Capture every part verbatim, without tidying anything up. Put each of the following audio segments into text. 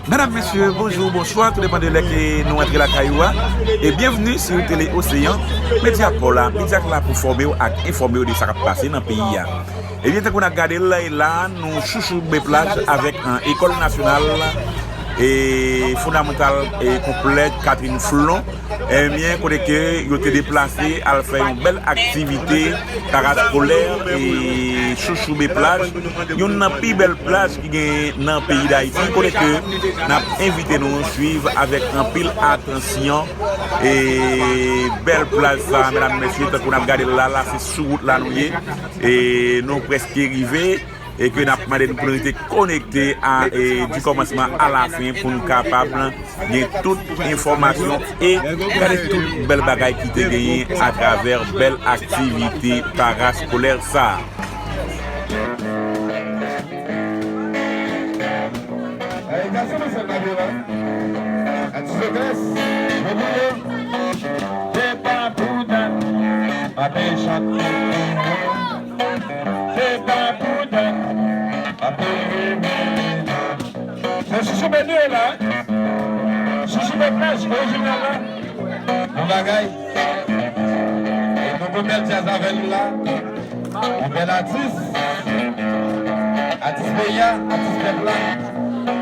Medam, mesye, bonjou, bonswa, tou depann de lè ke nou antre lakay ou a. E byenvni sou Tele Oseyan, medya pa w la, medya k la pou fòme w ak enfòme w de sa k ap pase nan peyi a. Ebyen, tankou n ap gade l la, e la, nou chouchoube plaj avèk, eh, École Nationale, eh, Fondamentale, eh, Complète Catherine Flon. Ebyen, kote ke yo te deplase al fè yon bèl aktivite paraskolè e chouchoube plaj, youn nan pi bèl plaj ki gen nan peyi Dayiti, kote ke n ap envite nou swiv avèk anpil atansyon e bèl plaj sa, medam, mesye, tankou n ap gade l la, la se sou wout la nou ye, e nou prèske rive, e ke n ap mande nou pou nou rete konekte a, e, du kòmansman a la fen pou nou kapab gen tout enfòmasyon e gade tout bèl bagay ki te genyen atravè bèl aktivite paraskolè sa a. Hey, gason, mwen sèl la, la. Atis de Grès, mwen brile. Se pa pou dat, pa te chante. Se pa pou dat, pa te reve. Se chouchoube nou ye la. Chouchoube plaj orijinal la. Bon bagay. E nou gon bèl djaz avè nou la. Yon bèl atis. Atis peyi a, atis pèp la.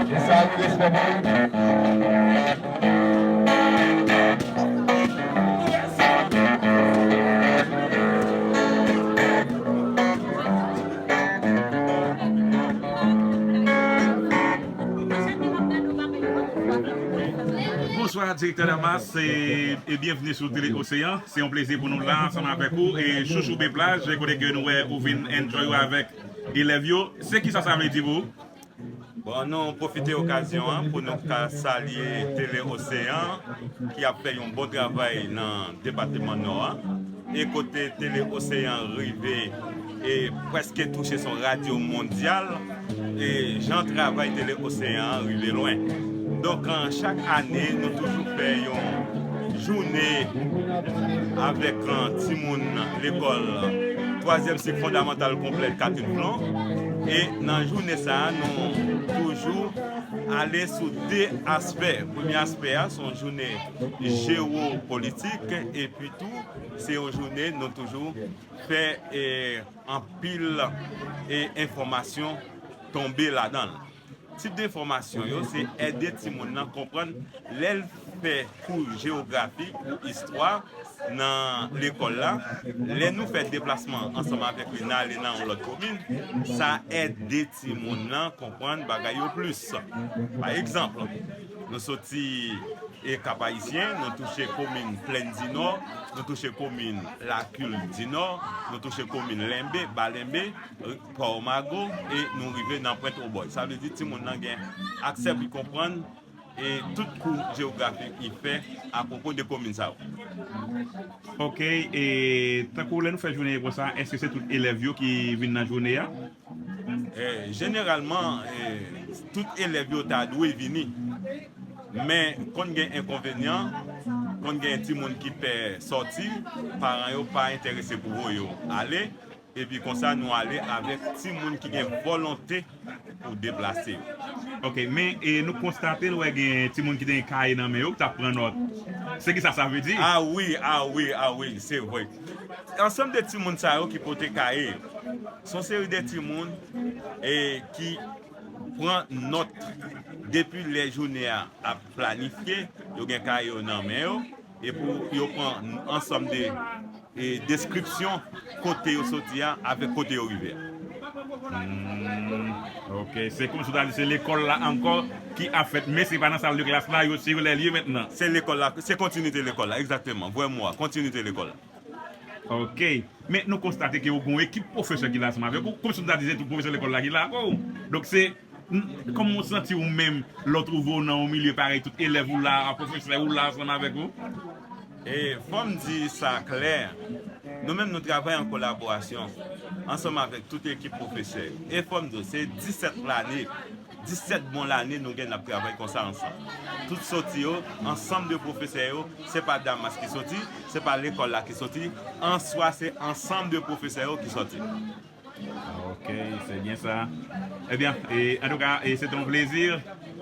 E sa, wi, respè pou ou. Bonswa, Direktè Damas, e, e byenvni sou Tele Oseyan. Se yon plezi pou nou la ansanm avèk ou e chouchoube plaj, kote ke nou wè ou vin enjoy ou avèk elèv yo. Se kisa sa vle di pou ou? Bon, nou pwofite okazyon an pou nou ka salye Tele Oseyan ki ap fè yon bon travay nan depatman Nò a. E kote Tele Oseyan rive e prèske touche, se yon radyo mondyal, e jan travay Tele Oseyan an rive lwen. Donk, an, chak ane, nou toujou fè yon jounen avèk, an, timoun lekòl twazyèm sik fondamantal konplè Catherine Flon. E nan jounen sa a, nou toujou ale sou de aspè. Premye aspè a, se yon jounen jewopolitik, epi tou, se yon jounen nou toujou fè, e, anpil, e, enfòmasyon tonbe ladan l. Tip de enfòmasyon yo, se ede timoun nan konprann lè l fè kou jewografi ou istwa nan lekòl la. Lè nou fè deplasman ansanm avèk li, n ale nan yon lòt komin, sa ede timoun nan konprann bagay yo plis. Pa egzanp, nou soti e Kap Ayisyen, nou touche komin Plèn di Nò, nou touche komin Lakil di Nò, nou touche komin Lenbe, Ba Lenbe, Pòmago, e nou rive nan Pwent Obòy. Sa vle di timoun nan gen aksè pou l konprann e tout kou jewografik li fè apwopo de komin sa yo. Ok, e tankou lè nou fè jounen konsa, èske se tout elèv yo ki vin nan jounen an? E, jeneralman, e, tout elèv yo ta dwe vini. Men, konn gen enkonvenyan, konn gen timoun ki pè sòti, paran yo pa enterese pou voye yo ale, epi konsa nou ale avèk timoun ki gen vòlonte pou deplase yo. Ok, men, e, nou konstate l wè gen timoun ki te gen kaye nan men yo, ki t ap pran nòt. Se kisa sa vle di? A wi, a wi, a wi, se vre. Ansanm de timoun sa yo ki pote kaye yo, se yon seri de timoun, e, ki pran nòt depi lè jounen an ap planifye, yo gen kaye yo nan men yo, epi yo pran ansanm de, e, deskripsyon kote yo soti a avèk kote yo rive a. Hmm, ok, se kòmsi w ta di se lekòl la ankò ki ap fèt, men se pa nan sal de klas la, yo se lè lye mentnan. Se lekòl la, se kontinite lekòl la, egzakteman, vrè mo a, kontinite lekòl la. Ok. Men nou konstate ke w gen yon ekip pwofesè ki la ansanm avèk ou. Kòmsi nou ta di se tout pwofesè lekòl la ki la avè w. Donk se, n-, kòman w santi w menm lè w twouve w nan yon milye parèy, tout elèv ou la, pwofesè ou la ansanm avèk ou? E fò m di sa klè, nou menm nou travay an kolaborasyon ansanm avèk tout ekip pwofesè yo. E fò m di w, se disèt lane, disèt bon lane nou gen n ap travay konsa ansanm. Tout soti yo, ansanm de pwofesè yo, se pa Damas ki soti, se pa lekòl la ki soti, answa se ansanm de pwofesè yo ki soti. Ok, se byen sa. Ebyen, e, antouka, e, se te yon plezi.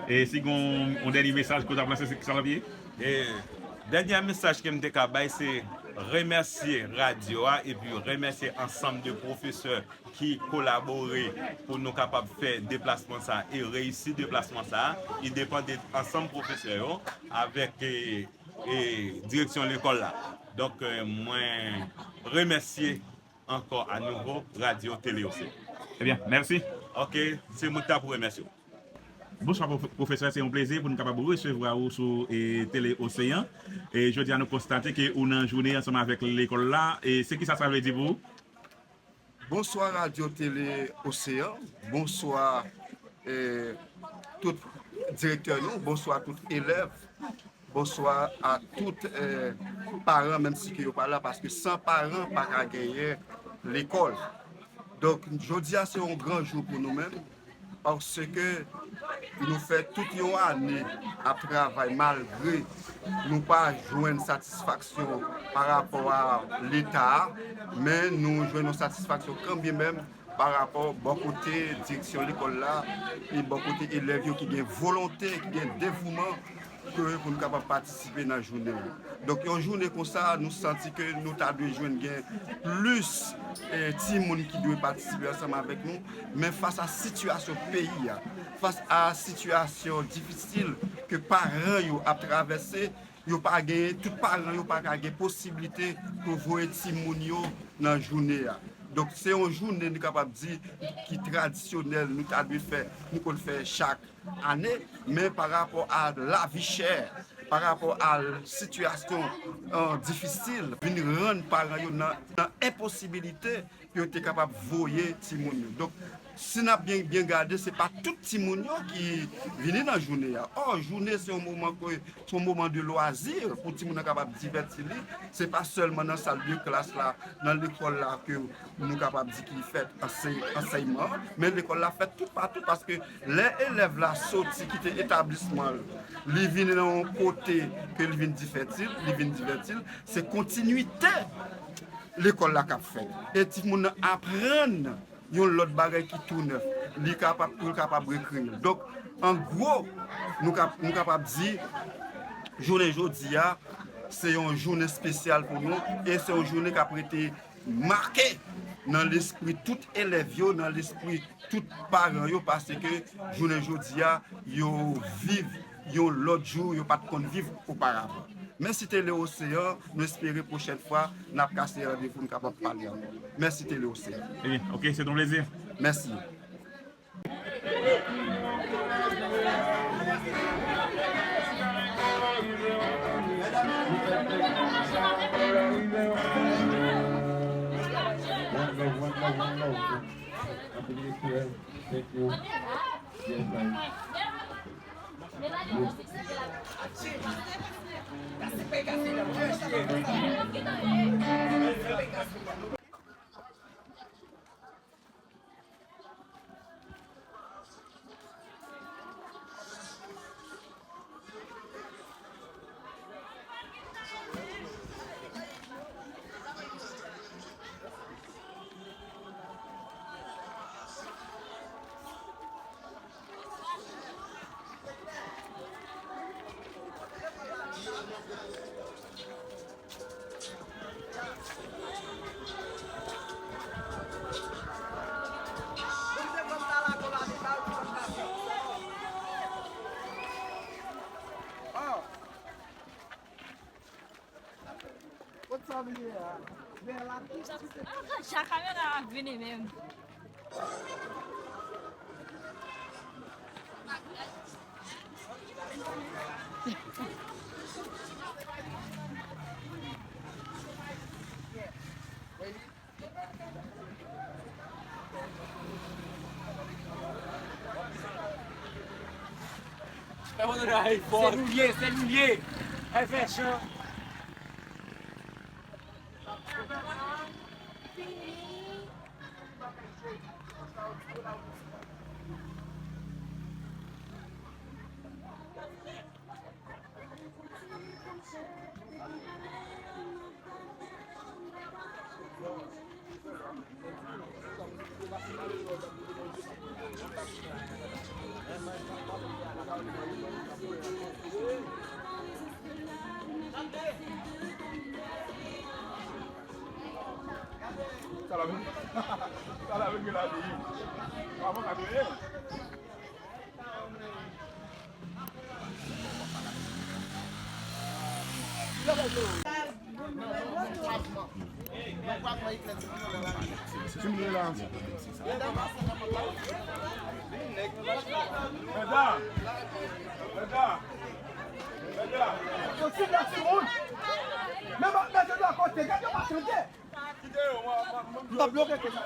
E si gen yon dènye mesaj ke w t ap lanse, se ki sa l ap ye? E dènye mesaj ke m te ka bay, se remèsye radyo a epi remèsye ansanm de pwofesè ki kolabore pou nou kapab fè deplasman sa a e reyisi deplasman sa a. Li depann de ansanm pwofesè yo avèk, e, e direksyon lekòl la. Donk, e, mwen remèsye ankò a nouvo Radyo Tele Oseyan. Ebyen, mèsi. Ok, se mwen ki ta pou remèsye w. Bonswa, pwof-, pwofesè, se yon plezi pou nou kapab resevwa ou sou, e, Tele Oseyan. E jodi a, nou konstate ke ou nan jounen ansanm avèk lekòl la. E se kisa sa vle di pou ou? Bonswa, Radyo Tele Oseyan. Bonswa, e, tout direktè yo. Bonswa, tout elèv. Bonswa a tout, eh, paran, menm si ke yo pa la, paske san paran pa ka genyen lekòl. Donk, jodi a se yon gran jou pou nou menm, paske nou fè tout yon ane ap travay malgre nou pa jwenn satisfaksyon pa rapò a Leta a, men nou jwenn yon satisfaksyon kanmenm pa rapò bò kote direksyon lekòl la e bò kote elèv yo ki gen volonte, ki gen devouman ke pou nou kapab patisipe nan jounen an. Donk, yon jounen konsa, nou santi ke nou ta dwe jwenn gen plis, eh, timoun ki dwe patisipe ansanm avèk nou, men fas a sitiyasyon peyi a, fas a sitiyasyon difisil ke paran yo ap travèse, yo pa gen, tout paran yo pa ka gen posiblite pou voye timoun yo nan jounen an. Donk, se yon jounen, nou kapab di, ki tradisyonèl, nou ta dwe fè, nou konn fè chak ane, men pa rapò a lavi chè, pa rapò a sitiyasyon, eh, difisil, vin rann paran yo nan, nan enposibilite pou yo te kapab voye timoun yo. Donk, si n ap byen, byen gade, se pa tout timoun yo ki vini nan jounen an. Ò, jounen se yon moman ke, se yon moman de lwazi pou timoun nan kapab divèti li. Se pa sèlman nan sal de klas la, nan lekòl la ke nou kapab di ki fèt ansèy-, ansèyman, men lekòl la fèt toupatou paske lè elèv la soti kite etablisman l, li vin nan yon kote ke li vin divèti l, li vin divèti l, se kontinwite lekòl la k ap fèt. E timoun nan aprann yon lòt bagay ki tou nèf. Li kapab, pou l kapab rekreye l. Donk, an gwo, nou kap-, nou kapab di, jounen jodi a, se yon jounen espesyal pou nou e se yon jounen k ap rete make nan lespri tout elèv yo, nan lespri tout paran yo, paske jounen jodi a, yo viv yon lòt jou yo pa t konn viv oparavan. Mèsi Tele Oseyan, nou espere pwochèn fwa n ap kase randevou n kapab pale ankò. Mèsi Tele Oseyan. Ebyen, ok, se yon plezi. Mèsi. One love, one love, one love. Happy New Year. Thank you. Yes, I. Kot sa w ye a? Men la. Aha, ja kamera ap vini menm. Se nou l ye, se nou l ye. Fè chan. Sa la vin, sa la vin gen la di. Avan ka touye. Mèda! Mèda! Mèda! Yo sible timoun! Men mèt yo akote, gad yo pa tande! M t ap bloke ke sa.